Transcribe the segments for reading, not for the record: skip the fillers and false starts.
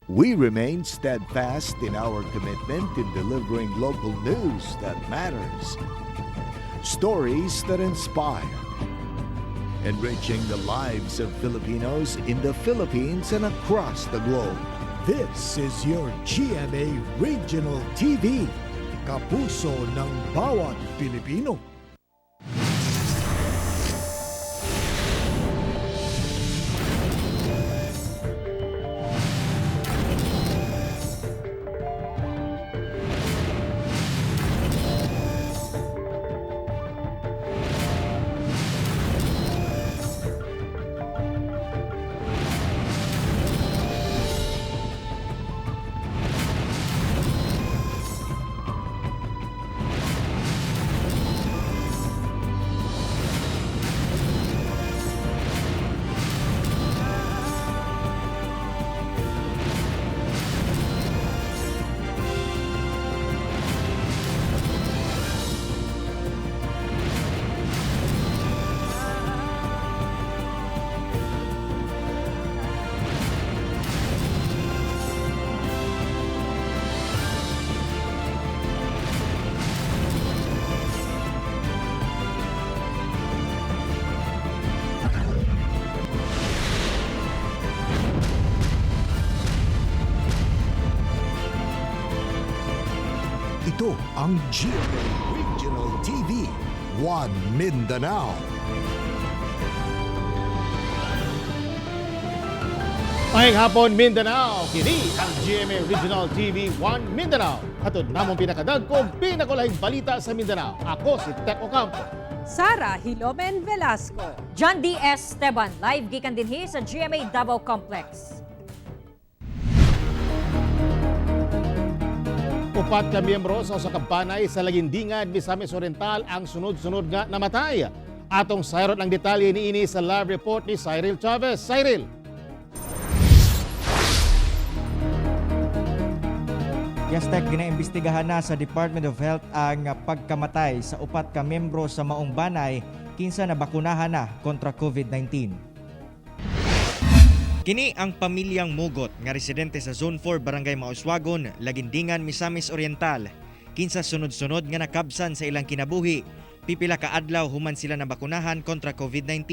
We remain steadfast in our commitment in delivering local news that matters, stories that inspire, enriching the lives of Filipinos in the Philippines and across the globe. This is your GMA Regional TV, kapuso ng bawat Pilipino. Ito ang GMA Regional TV, One Mindanao. Maayong hapon, Mindanao. Kini ang GMA Regional TV 1 Mindanao. Hatod namong pinakadagkong pinakulahing balita sa Mindanao. Ako si Tek Ocampo. Sara Hilomen Velasco. John D. S. Esteban, live gikan dinhi sa GMA Davao Complex. Upat ka miyembro sa usa ka banay sa Lagindingan, Misamis Oriental ang sunod-sunod nga namatay. Atong sayrot ang detalye niini sa live report ni Cyril Chavez. Cyril. Yes, Tek, ginaimbestigahan na sa Department of Health ang pagkamatay sa upat ka membro sa maong banay kinsa nabakunahan na kontra COVID-19. Kini ang pamilyang Mugot nga residente sa Zone 4 Barangay Mauswagon, Lagindingan, Misamis Oriental. Kinsa sunod-sunod nga nakabsan sa ilang kinabuhi. Pipila ka adlaw human sila nabakunahan kontra COVID-19.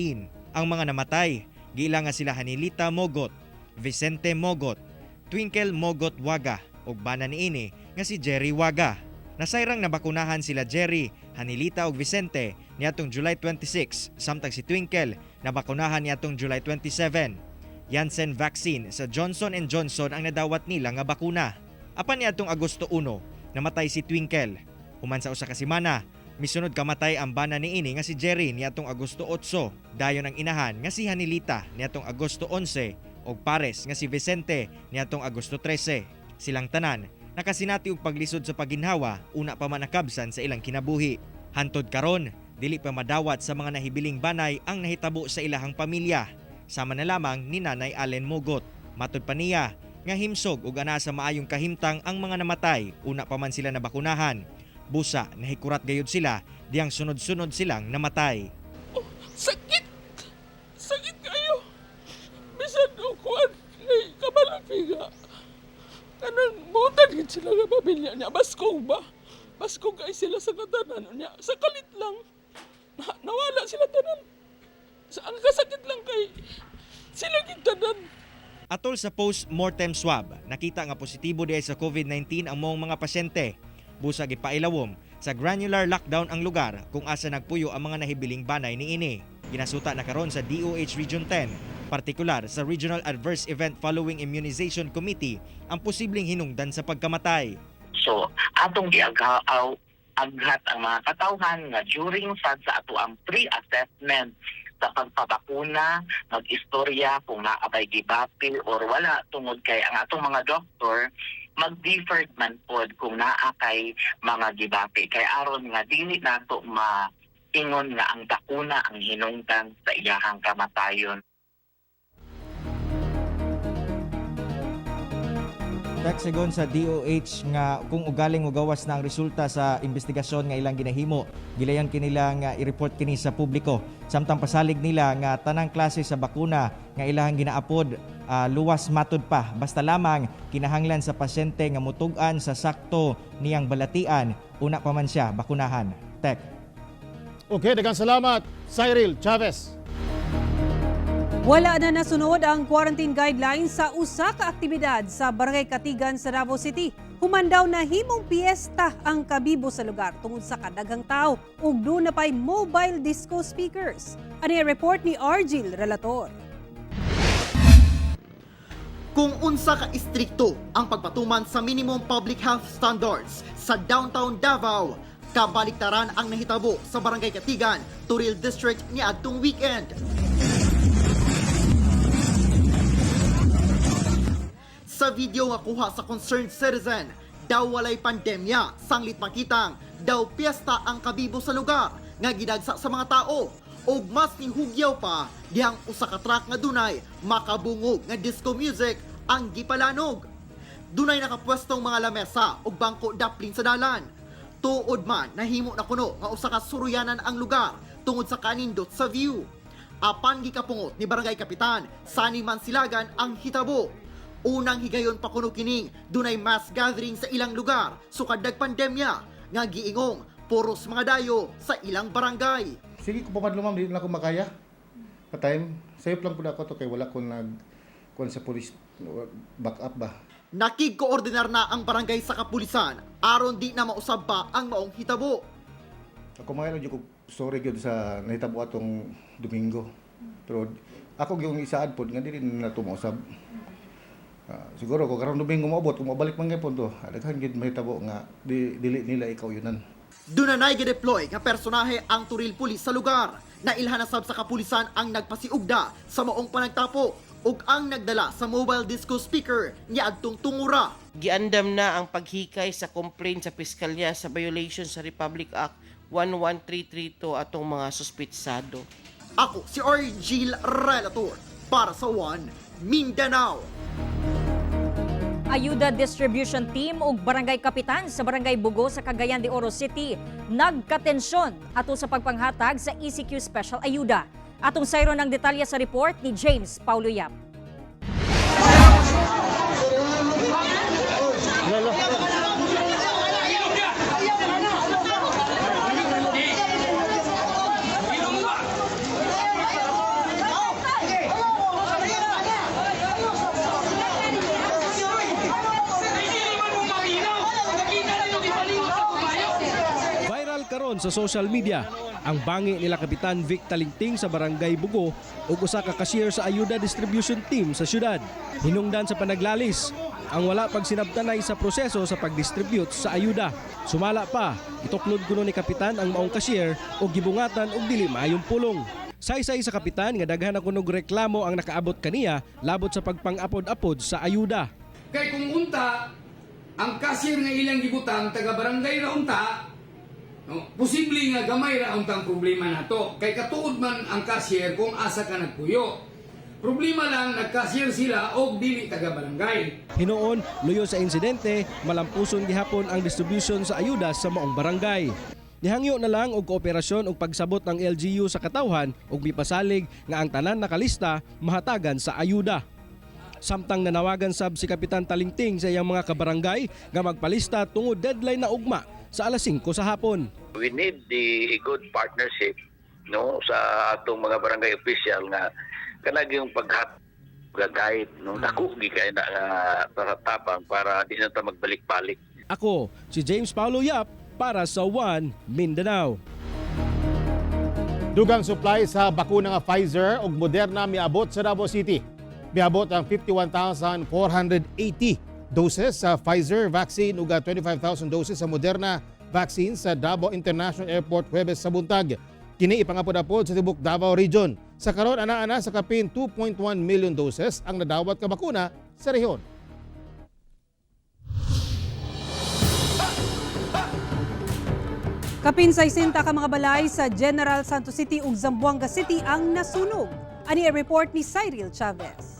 Ang mga namatay, giila nga sila Hanilita Mogot, Vicente Mogot, Twinkle Mogot Waga ug bana niini nga si Jerry Waga. Nasayrang nabakunahan sila Jerry, Hanilita ug Vicente niadtong July 26 samtang si Twinkle nabakunahan niadtong July 27. Janssen vaccine sa Johnson Johnson ang nadawat nila nga bakuna. Apan niadtong Agosto 1, namatay si Twinkle. Human sa usa ka semana, misunod kamatay ang bana niini nga si Jerry niadtong Agosto 8, dayon ang inahan nga si Hanilita niadtong Agosto 11 ug pares nga si Vicente niadtong Agosto 13. Silang tanan nakasinati og paglisod sa paginhawa una pa man nakabsan sa ilang kinabuhi. Hantod karon, dili pa madawat sa mga nahibiling banay ang nahitabo sa ilahang pamilya. Sama na lamang ni Nanay Allen Mogot. Matod pa niya nga himsog ug ana sa maayong kahimtang ang mga namatay una pa man sila nabakunahan. Busa nahikurat gayud sila diyang sunod-sunod silang namatay. Sakit! Sakit kayo! Bisan og kuan kay kabalo piga. Kanang butan gid sila nga pamilya niya. Baskog ba? Baskog kay sila sa katanan niya. Sa kalit lang. Nawala sila tanan. Sa ang kasakit lang kay sila gid tanan. Atol sa post-mortem swab, nakita nga positibo diay sa COVID-19 ang maong mga pasyente. Busa gipailawom sa granular lockdown ang lugar kung asa nagpuyo ang mga nahibiling banay niini. Ginasuta na karon sa DOH Region 10, partikular sa Regional Adverse Event Following Immunization Committee ang posibleng hinungdan sa pagkamatay. So, atong giaghaw aghat ang mga katawhan nga during sad sa ato ang pre-assessment sa pagpabakuna, mag-istorya kung naabay gibapil or wala tungod kay ang atong mga doktor mag-deferred man pod kung naa kay mga gibapi kay aron nga dili nato ma ingon nga ang bakuna ang hinungdan sa iyahang kamatayon. Tek, sigon sa DOH nga kung ugaling mogawas na ang resulta sa investigasyon nga ilang ginahimo, gilayon kinila nga i-report kini sa publiko. Samtang pasalig nila nga tanang klase sa bakuna nga ilahang ginaapod luwas matud pa, basta lamang kinahanglan sa pasyente nga mutug-an sa sakto niyang balatian una pa man siya bakunahan. Tek. Okay, daghang salamat, Cyril Chavez. Wala na nasunod ang quarantine guidelines sa usa ka aktibidad sa Barangay Katigan sa Davao City. Human daw na himong piyesta ang kabibo sa lugar tungod sa kadaghang tao ug duna pay mobile disco speakers. Ani ang report ni Argil Relator. Kung unsa ka istrikto ang pagpatuman sa minimum public health standards sa downtown Davao, kabaliktaran ang nahitabo sa Barangay Katigan, Turil District niadtong weekend. Sa video nga kuha sa concerned citizen, daw walay pandemya, sanglit makitang daw piyesta ang kabibo sa lugar nga gidagsa sa mga tao. Ug mas nihugyaw pa dihang usa ka truck nga dunay makabungog nga disco music ang gipalanog. Dunay nakapwestong mga lamesa ug bangko daplin sa dalan. Tuod man nahimo na kuno nga usa ka suruyanan ang lugar tungod sa kanindot sa view. Apan gikapungot ni Barangay Kapitan Sani Mansilagan ang hitabo. Unang higayon pa kuno kining dunay mass gathering sa ilang lugar sukad nagpandemya nga giingong puros mga dayo sa ilang barangay. Sige ko pamadlo, ma'am, dili na ako makaya. Patayin, safe lang pud ako to kay wala ko nag kuan sa police back up ba. Nakigkoordinar na ang barangay sa kapulisan aron di na mausab pa ang maong hitabo. Ako mga lang ko sorry gyud sa nahitabo atong Domingo. Pero ako gyud isaad pod nga dili na tumausab. Siguro kung karong Domingo moabot, kung mabalik man gyud to, daghan gyud mahitabo nga dili nila ikaw yunan. Dunanay gideploy nga personahe ang Turil Police sa lugar. Nailhan na sab sa kapulisan ang nagpasiugda sa maong panagtapo ug ang nagdala sa mobile disco speaker niadtong tungura. Giandam na ang paghikay sa complaint sa piskalya sa violation sa Republic Act 11332 atong mga suspitsado. Ako si Argil Relator para sa One Mindanao. Ayuda Distribution Team ug Barangay Kapitan sa Barangay Bugo sa Cagayan de Oro City nagkatensyon ato sa pagpanghatag sa ECQ Special Ayuda. Atong sayro ng detalye sa report ni James Paulo Yap. Viral karon sa social media ang bangi nila Kapitan Vic Talingting sa Barangay Bugo ug usa ka cashier sa Ayuda Distribution Team sa syudad. Hinungdan sa panaglalis ang wala pagsinabtanay sa proseso sa pagdistribute sa ayuda. Sumala pa, gituklod kuno ni Kapitan ang maong cashier ug gibungatan og dili maayong pulong. Saysay sa kapitan nga daghan na kunog reklamo ang nakaabot kaniya labot sa pagpang-apod-apod sa ayuda. Kay kung unta, ang cashier nga ilang gibutang, taga barangay ra unta, no, posible nga gamay ra unta ang problema nato. Kay katuod man ang cashier kung asa ka nagpuyo. Problema lang, nag-cashier sila og dili taga barangay. Hinuon, luyo sa insidente, malampuson gihapon ang distribution sa ayuda sa maong barangay. Nihangyo na lang og kooperasyon ug pagsabot ng LGU sa katawhan ug mipasalig nga ang tanan nakalista mahatagan sa ayuda. Samtang nanawagan sab si Kapitan Talingting sa iyang mga kabarangay nga magpalista tungod deadline na ugma sa alas 5 sa hapon. We need the good partnership, no, sa atong mga barangay official nga kanang yung paghat guide, no, dako gi kay na nga tabang para di na ta magbalik-balik. Ako si James Paulo Yap para sa One Mindanao. Dugang supply sa bakuna nga Pfizer ug Moderna miabot sa Davao City. Miabot ang 51,480 doses sa Pfizer vaccine ug 25,000 doses sa Moderna vaccine sa Davao International Airport Huwebes sa buntag. Kini ipangapod-apod sa tibok Davao Region. Sa karon ana-ana sa kapin 2.1 million doses ang nadawat ka bakuna sa rehiyon. Kapin 60 ka mga balay sa General Santos City ug Zamboanga City ang nasunog. Ani ang report ni Cyril Chavez.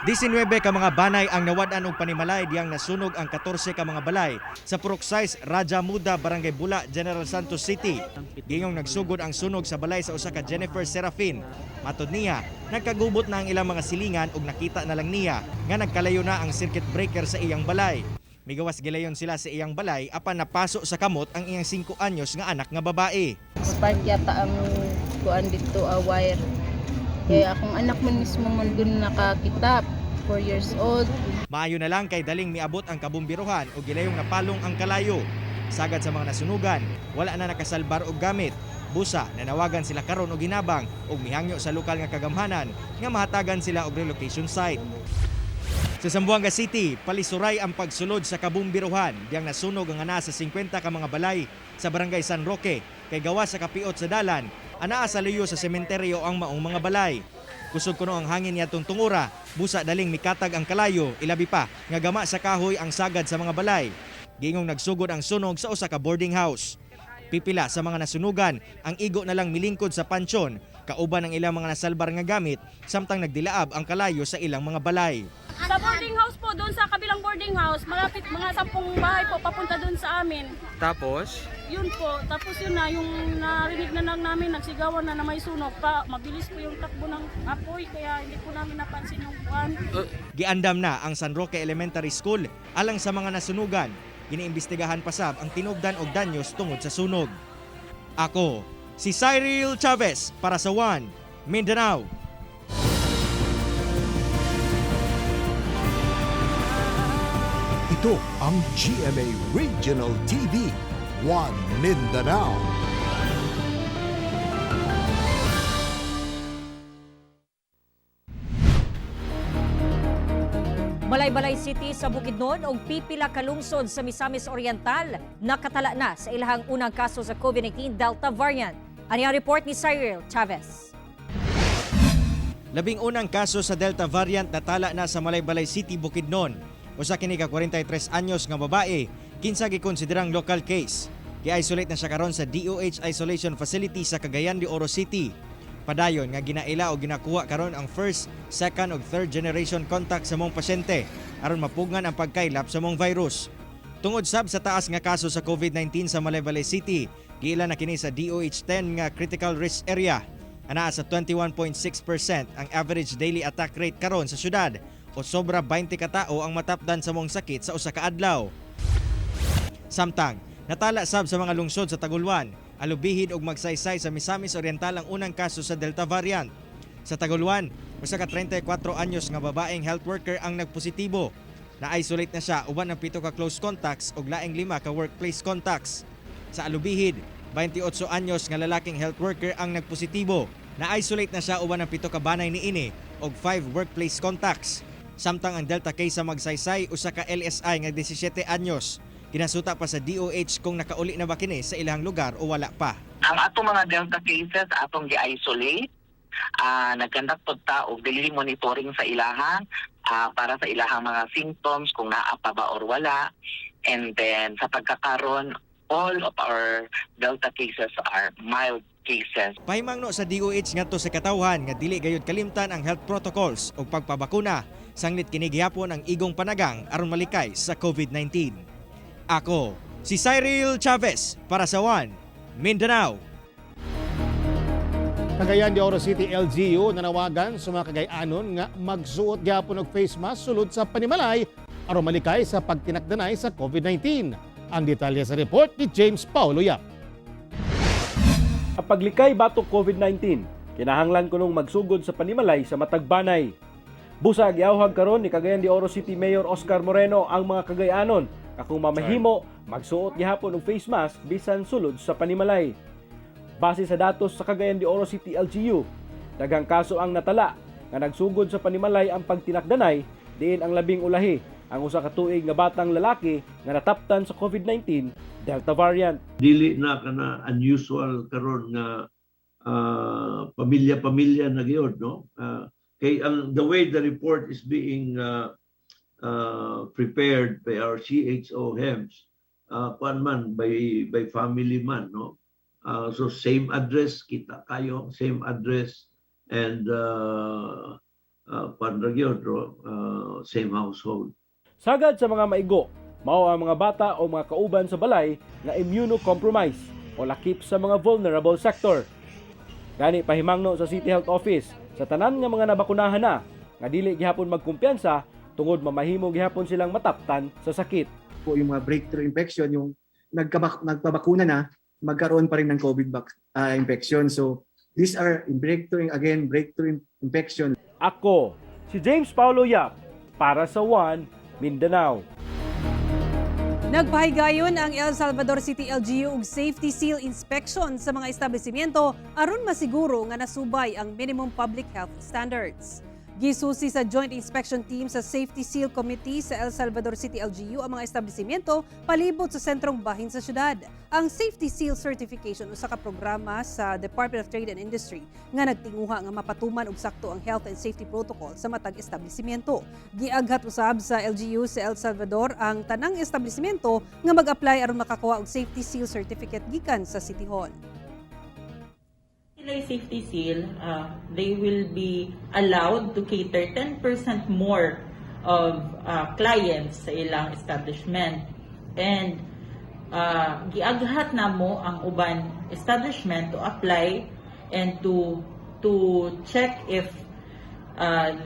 19 ka mga banay ang nawad-an og panimalay diyang nasunog ang 14 ka mga balay sa Purok 6, Raja Muda, Barangay Bula, General Santos City. Gingong nagsugod ang sunog sa balay sa usa ka Jennifer Serafin. Matod niya, nagkagubot na ang ilang mga silingan ug nakita na lang niya nga nagkalayo na ang circuit breaker sa iyang balay. Migawas gilayon sila sa iyang balay apan napaso sa kamot ang iyang 5 anyos nga anak nga babae. Spark yata ang kuan dito a wire. Kaya akong anak man mismo man dun nakakita, 4 years old. Maayo na lang kay daling miabot ang kabumbiruhan o gilayong napalong ang kalayo. Sagad sa mga nasunugan, wala na nakasalbar og gamit. Busa, nanawagan sila karon og hinabang ug mihangyo sa lokal nga kagamhanan nga mahatagan sila og relocation site. Sa Zamboanga City, palisuray ang pagsulod sa kabumbiruhan diyang nasunog ang ana sa 50 ka mga balay sa barangay San Roque kay gawa sa kapiot sa dalan, anaa sa luyo sa sementeryo ang maong mga balay. Kusog kuno ang hangin niadtong tungura, busa daling mikatag ang kalayo, ilabi pa nga gama sa kahoy ang sagad sa mga balay. Giingong nagsugod ang sunog sa usa ka boarding house. Pipila sa mga nasunugan, ang igo na lang milingkod sa pansyon, kauban ang ilang mga nasalbar nga gamit, samtang nagdilaab ang kalayo sa ilang mga balay. Sa boarding house po, doon sa kabilang boarding house, malapit mga 10 bahay po papunta doon sa amin. Tapos? Yun po, tapos yun na, yung narinig na lang namin, nagsigawan na na may sunog pa. Mabilis po yung takbo ng apoy, kaya hindi po namin napansin yung buwan. Giandam na ang San Roque Elementary School alang sa mga nasunugan. Giniimbestigahan pa sab ang tinubdan og danyos tungod sa sunog. Ako, si Cyril Chavez para sa One Mindanao. Ito ang GMA Regional TV, One Mindanao. Malaybalay City sa Bukidnon og pipila ka lungsod sa Misamis Oriental nakatala na sa ilahang unang kaso sa COVID-19 Delta variant. Ani ang report ni Cyril Chavez. Labing unang kaso sa Delta variant natala na sa Malaybalay City, Bukidnon. Usa kini ka 43 anyos nga babae, kinsa gikonsiderang local case. Gi-isolate na siya karon sa DOH isolation facility sa Cagayan de Oro City. Padayon nga ginaila o ginakuha karon ang first, second ug third generation contact sa mong pasyente aron mapugngan ang pagkaylap sa mong virus. Tungod sab sa taas nga kaso sa COVID-19 sa Malaybalay City, giila na kini sa DOH 10 nga critical risk area. Anaa sa 21.6% ang average daily attack rate karon sa syudad o sobra 20 ka tao ang matapdan sa mong sakit sa usa ka adlaw. Samtang, natala sab sa mga lungsod sa Taguluan, Alubijid ug Magsaysay sa Misamis Oriental ang unang kaso sa Delta variant. Sa Taguluan, usa ka 34 anyos nga babaeng health worker ang nagpositibo. Na-isolate na siya uban ang 7 ka close contacts ug laing 5 ka workplace contacts. Sa Alubijid, 28 anyos nga lalaking health worker ang nagpositibo. Na-isolate na siya uban ang 7 ka banay niini og 5 workplace contacts. Samtang ang Delta case sa Magsaysay usa ka LSI nga 17 anyos. Kinasuta pa sa DOH kung nakauli na ba kini sa ilang lugar o wala pa. Ang atong mga Delta cases atong gi-isolate, nag-conduct pod ta og daily monitoring sa ilaha para sa ilahang mga symptoms kung naa pa ba or wala. And then sa pagkakaron, all of our Delta cases are mild cases. Pahimangno sa DOH ngadto sa katawhan nga dili gayud kalimtan ang health protocols ug pagpabakuna sanglit kini gihapon ang igong panagang aron malikay sa COVID-19. Ako, si Cyril Chavez para sa One Mindanao. Cagayan de Oro City LGU nanawagan sa mga Cagayanon nga magsuot gyapon og face mask sulod sa panimalay aron malikay sa pagtinakdanay sa COVID-19. Ang detalye sa report ni James Paulo Yap. Ang paglikay batok COVID-19, kinahanglan kunong magsugod sa panimalay sa matag banay. Busa giawhag karon ni Cagayan de Oro City Mayor Oscar Moreno ang mga Cagayanon nga kung mamahimo magsuot gihapon og face mask bisan sulod sa panimalay. Base sa datos sa Cagayan de Oro City LGU, daghang kaso ang natala nga nagsugod sa panimalay ang pagtinakdanay diin ang labing ulahi ang usa ka tuig nga batang lalaki nga nataptan sa COVID-19 Delta variant. Dili na kana unusual karon nga pamilya-pamilya na gyud, no, kay ang the way the report is being prepared by our CHO HEMS, kuan man by family man, no, so same address, kita kayo same address and Kuan ra gyud, no? Same household. Sagad sa mga maigo, mao ang mga bata o mga kauban sa balay nga immunocompromised o lakip sa mga vulnerable sector. Gani pahimangno sa City Health Office sa tanan nga mga nabakunahan na nga dili gihapon magkumpiyansa tungod mamahimo gihapon silang mataptan sa sakit. Po yung mga breakthrough infection, yung nagpabakuna na, magkaroon pa rin ng COVID infection. So these are breakthrough, again, breakthrough infection. Ako, si James Paulo Yap, para sa One Mindanao. Nagpahigayon ang El Salvador City LGU og safety seal inspection sa mga establishmento aron masiguro nga nasubay ang minimum public health standards. Gisusi sa Joint Inspection Team sa Safety Seal Committee sa El Salvador City LGU ang mga establishmento palibot sa sentrong bahin sa syudad. Ang Safety Seal Certification usa ka programa sa Department of Trade and Industry nga nagtinguha nga mapatuman og sakto ang health and safety protocol sa matag establishmento. Giaghat usab sa LGU sa El Salvador ang tanang establishmento nga mag-apply aron makakuha og safety seal certificate gikan sa City Hall. Sila safety seal, they will be allowed to cater 10% more of clients sa ilang establishment. And giaghat namo ang uban establishment to apply and to check if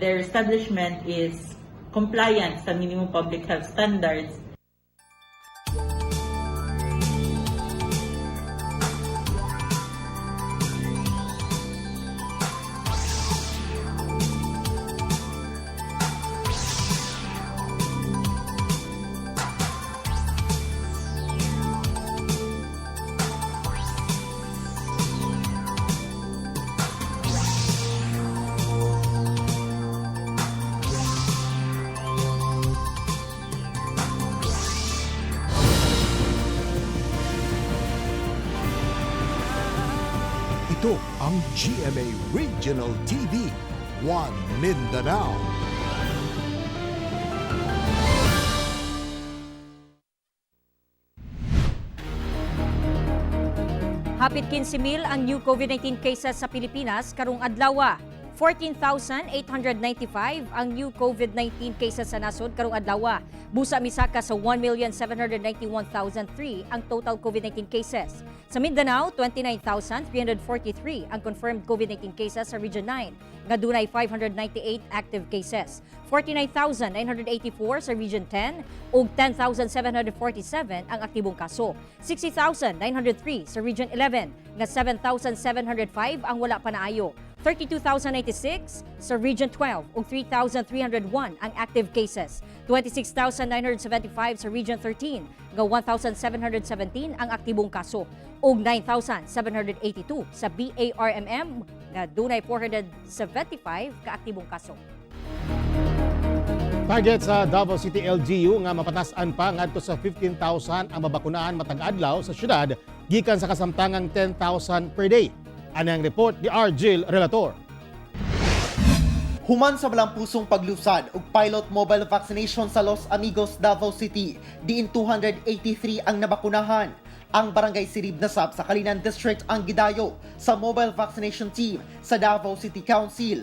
their establishment is compliant sa minimum public health standards. Ito ang GMA Regional TV, One Mindanao. Hapit 15,000 ang new COVID-19 cases sa Pilipinas karong adlaw. 14,895 ang new COVID-19 cases sa nasod karong adlaw. Busa misaka sa 1,791,003 ang total COVID-19 cases. Sa Mindanao, 29,343 ang confirmed COVID-19 cases sa Region 9, nga dunay 598 active cases. 49,984 sa Region 10 ug 10,747 ang aktibong kaso. 60,903 sa Region 11, nga 7,705 ang wala pa naayo. 32,096 sa Region 12 ug 3,301 ang active cases. 26,975 sa Region 13 nga 1,717 ang aktibong kaso ug 9,782 sa BARMM nga dunay 475 ka aktibong kaso. Target sa Davao City LGU nga mapatasan pa ngadto sa 15,000 ang mabakunahan matag adlaw sa syudad gikan sa kasamtangang 10,000 per day. Ani ang report ni Argil Relator. Human sa malampusong paglusad og pilot mobile vaccination sa Los Amigos, Davao City, diin 283 ang nabakunahan. Ang Barangay Sirib Nasab sa Calinan District ang gidayo sa mobile vaccination team sa Davao City Council.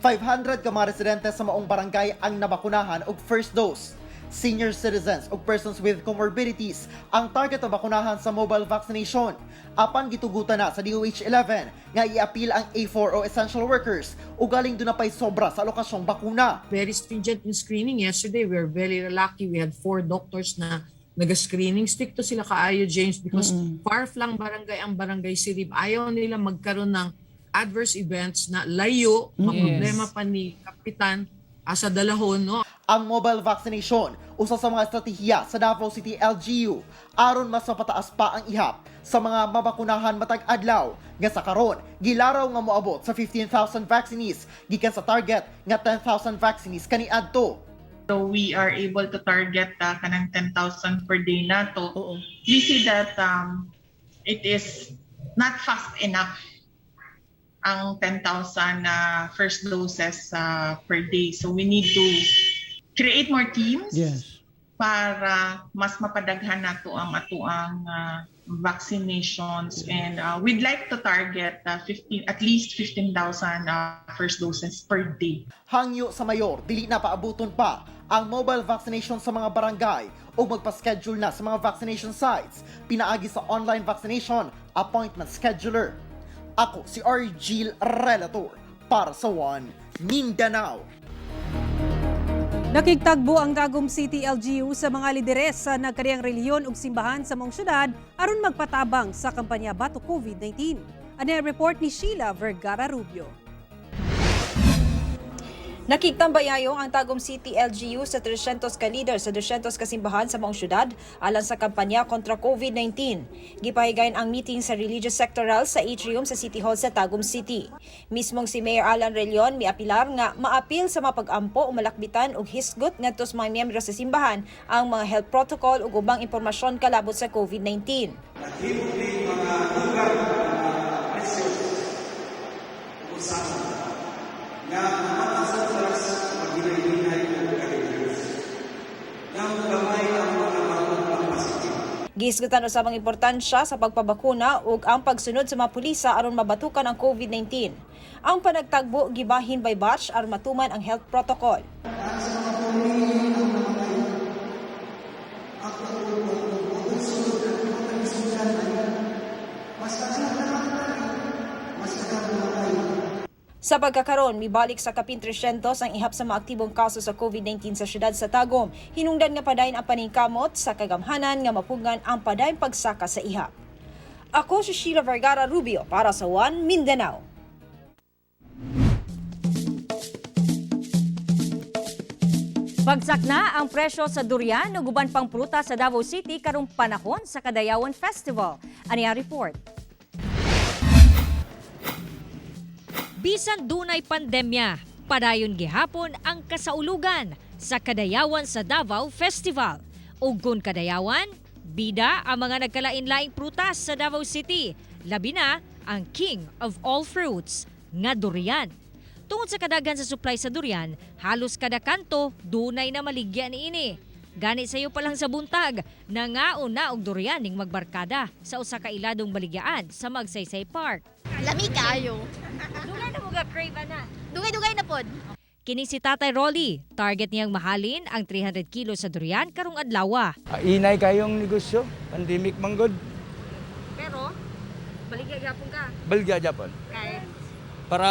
500 ka mga residente sa maong barangay ang nabakunahan og first dose. Senior citizens ug persons with comorbidities ang target na bakunahan sa mobile vaccination. Apan gitugutan na sa DOH 11 nga iapil ang A4 o essential workers ug galing duna pay sobra sa alokasyong bakuna. Very stringent in screening. Yesterday, we were very lucky. We had four doctors na nag-screening. Strikto sila kaayo, James, because far-flung barangay ang Barangay Sirib. Ayaw nila magkaroon ng adverse events na layo, maproblema pa ni Kapitan asa dalahon, no? Ang mobile vaccination usa sa mga estratehiya sa Davao City LGU aron mas mapataas pa ang ihap sa mga mabakunahan matag adlaw nga sa karon gilaraw nga moabot sa 15,000 vaccinees gikan sa target nga 10,000 vaccinees kaniadto. So we are able to target kanang 10,000 per day nato. We see that it is not fast enough ang 10,000 na first doses per day. So we need to create more teams para mas mapadaghan nato ang atoang vaccinations, and we'd like to target 15 at least 15,000 first doses per day. Hangyo sa mayor, dili na paabuton pa ang mobile vaccination sa mga barangay o magpa-schedule na sa mga vaccination sites pinaagi sa online vaccination appointment scheduler. Ako si Argil Relator para sa One Mindanao. Nakigtagbo ang Tagum City LGU sa mga lideres sa nagkariyang relihiyon ug simbahan sa maong syudad aron magpatabang sa kampanya batok COVID-19. Ani ang report ni Sheila Vergara Rubio. Nakigtambayayo ang Tagum City LGU sa 300 ka leader sa 200 ka simbahan sa maong syudad alang sa kampanya kontra COVID-19. Gipahigayon ang meeting sa religious sectoral sa atrium sa City Hall sa Tagum City. Mismong si Mayor Alan Relion miapilar nga maapil sa mapagampo o malakbitan og hisgot ngadto sa mga miyembro sa simbahan ang mga health protocol ug ubang impormasyon kalabot sa COVID-19. Mga lugar na presyo usama nga mga sa oras maghinay-hinay og kalidiyos nga gamay ang mga bagong positive. Gihisgutan usab ang importansya sa pagpabakuna ug ang pagsunod sa mga pulisa aron mabatukan ang COVID-19. Ang panagtagbo gibahin by batch aron matuman ang health protocol. Sa pagkakaron, mibalik sa kapin 300 ang ihap sa mga aktibong kaso sa COVID-19 sa syudad sa Tagum. Hinungdan nga padayon ang paningkamot sa kagamhanan nga mapugngan ang padayon pagsaka sa ihap. Ako si Sheila Vergara Rubio para sa One Mindanao. Bagsak na ang presyo sa durian ug uban pang prutas sa Davao City karong panahon sa Kadayawan Festival. Ani ang report. Bisan dunay pandemya, padayon gihapon ang kasaulugan sa Kadayawan sa Davao Festival. Ug kon Kadayawan, bida ang mga nagkalain-laing prutas sa Davao City. Labi na ang king of all fruits, nga durian. Tungod sa kadaghan sa supply sa durian, halos kada kanto dunay na maligya niini. Gani sayo pa lang sa buntag, nangaon na og durian ning magbarkada sa usa ka iladong baligyaan sa Magsaysay Park. Lami kaayo. Dugay na mo ga crave ana. Dugay-dugay na pod. Kini si Tatay Rolly, target niyang mahalin ang 300 kilo sa durian karong adlaw. Inay kayong negosyo, pandemic manggod, Pero baligya gyapon ka. Balga Japan. Kay Para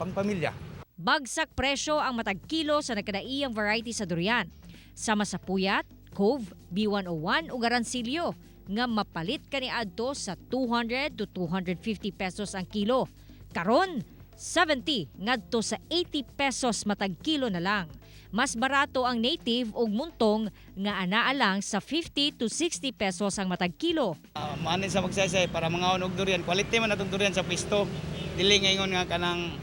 pangpamilya. Bagsak presyo ang matag kilo sa nagkadaiyang variety sa durian. Sama sa Puyat, Cove, B101 ug Arancilio nga mapalit kaniadto sa 200 to 250 pesos ang kilo. Karon, 70 ngadto sa 80 pesos matag kilo na lang. Mas barato ang native ug muntong nga anaa lang sa 50 to 60 pesos ang matag kilo. Maanin sa Magsaysay para mga og durian, quality man atong durian sa pisto. Dili ngayon nga kanang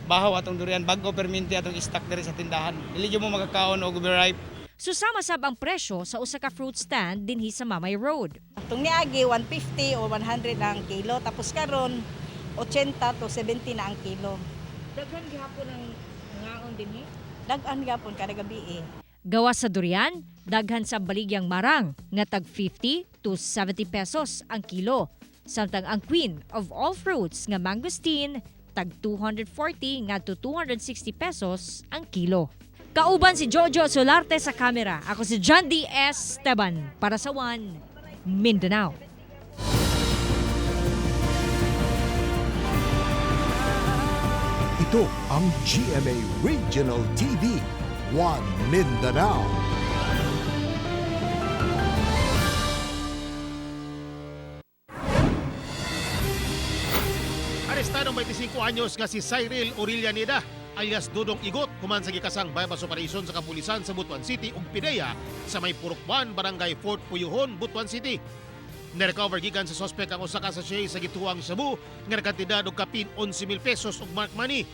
bahaw atong durian, bago perminti atong stock diri sa tindahan. Dili jud mo makakaon og overripe. Susama sab ang presyo sa usa ka fruit stand dinhi sa Mamay Road. Itong niagi, 150 o 100 na ang kilo. Tapos karon 80 to 70 na ang kilo. Daghan gihapon ang ngaon dinhi. Dag-an gihapon kada gabi eh. Gawas sa durian, daghan sa baligyang marang nga tag 50 to 70 pesos ang kilo. Samtang ang queen of all fruits nga mangosteen tag 240 ngadto 260 pesos ang kilo. Kauban si Jojo Solarte sa kamera. Ako si John D. S. Esteban para sa One Mindanao. Ito ang GMA Regional TV, One Mindanao. Arestado 25 anyos nga si Cyril Orillaneda alias Dudong Igot human sa gikasang bypass operation sa kapulisan sa Butuan City ug PDEA sa may Purok 1, Barangay Fort Puyuhon, Butuan City. Nirecover gikan sa sospek ang usa ka sachet sa gituang shabu nga nakantidad og kapin 11,000 pesos ug mark money.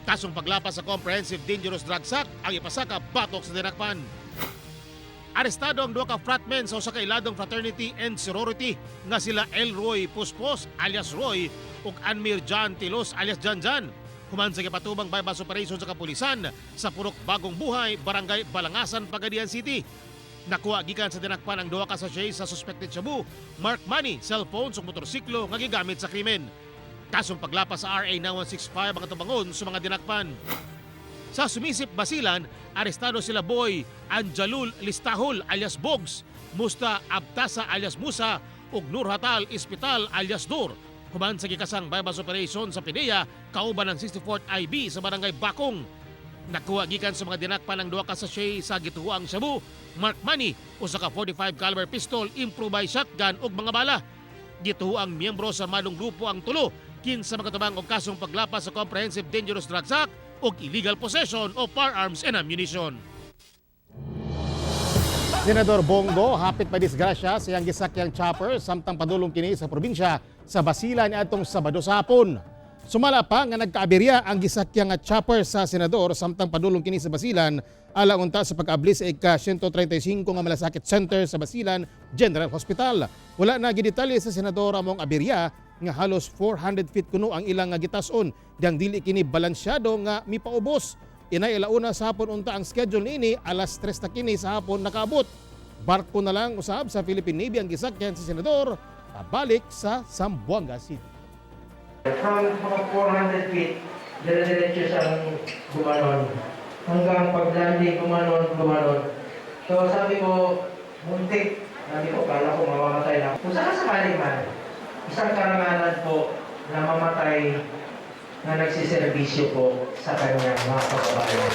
Kasong paglapas sa Comprehensive Dangerous Drugs Act ang ipasaka batok sa dinakpan. Arestado ang duha ka fratmen sa usa ka iladong fraternity and sorority nga sila Elroy Puspos alias Roy ug Anmir John Tilos alias Jan Jan. Human sa gipatubang bypass operation sa kapulisan sa Purok Bagong Buhay, Barangay Balangasan, Pagadian City. Nakuha gikan sa dinakpan ang duha ka sachet sa suspected shabu, mark money, cellphones ug motorsiklo nga gigamit sa krimen. Kasong paglapas sa RA 9165 ang atubangon sa mga dinakpan. Sa Sumisip, Basilan, arestado sila Boy Anjalul Listahol alias Bogs, Musta Abtasa alias Musa ug Nur Hatal Ispital alias Dur. Human sa gikasang buy-bust operation sa PDEA kauban ng 64th IB sa Barangay Bakong. Nakuha gikan sa mga dinakpan ang duha ka sachet sa gituoang shabu, mark money, usa ka 45 caliber pistol, improvised shotgun ug mga bala. Gituoang miyembro sa armadong grupo ang tulo kinsa makatubang og kasong paglapas sa Comprehensive Dangerous Drugs Act ug illegal possession of firearms and ammunition. Senador Bong Go hapit madisgrasya sa iyang gisakyang chopper samtang padulong kini sa probinsya sa Basilan niadtong Sabado sa hapon. Sumala pa nga nagkaaberya ang gisakyang nga chopper sa senador samtang padulong kini sa Basilan alang unta sa pag-abli sa ika-135 nga Malasakit Center sa Basilan General Hospital. Wala na gidetalye sa senador among aberya nga halos 400 feet kuno ang ilang nga gitason diyang dili kini balansyado nga mipaubos. Inay alauna sa hapon unta ang schedule niini, alas 3 na kini sa hapon nakaabot. Barko na lang usab sa Philippine Navy ang gisakyan sa senador pabalik sa Zamboanga City. From mga 400 feet, dire-diretso siyang gumanon. Hanggang pag-landing, gumanon, gumanon. So sabi ko, muntik. Sabi ko, kala ko mamamatay na. Kung sakasakali man, isang karangalan po na mamatay na nagsiservisyo po sa kanyang mga kababayan.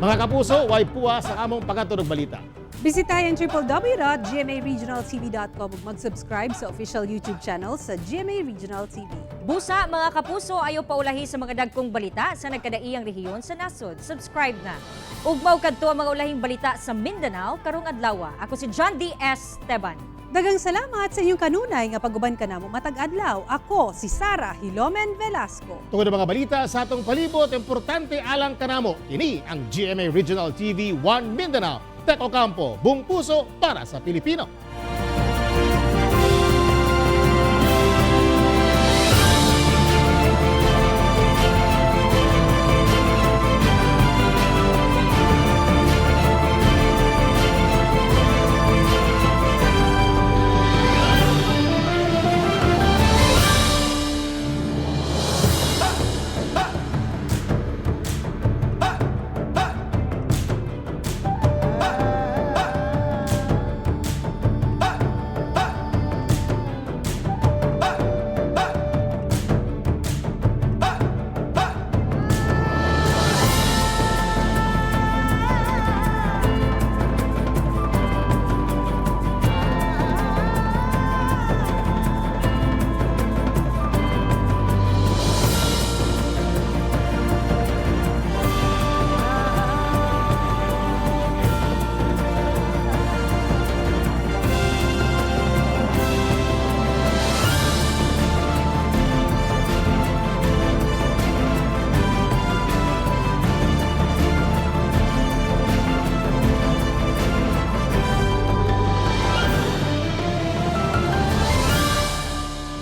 Mga kapuso, way puwa sa among pagatunog balita. Bisitahin www.gmaregionaltv.com ug mag-subscribe sa official YouTube channel sa GMA Regional TV. Busa, mga kapuso, ayaw paulahi sa mga dagkong balita sa nagkadaiyang rehiyon sa nasod. Subscribe na. Ugmaw kadto ang mga ulahing balita sa Mindanao karong adlaw. Ako si John D. S. Teban. Daghang salamat sa inyong kanunay nga pag-uban kanamo matag adlaw. Ako si Sara Hilomen Velasco. Tungod ang mga balita sa atong palibot, importante alang kanamo. Kini ang GMA Regional TV 1 Mindanao. Tek Ocampo, buong puso para sa Pilipino.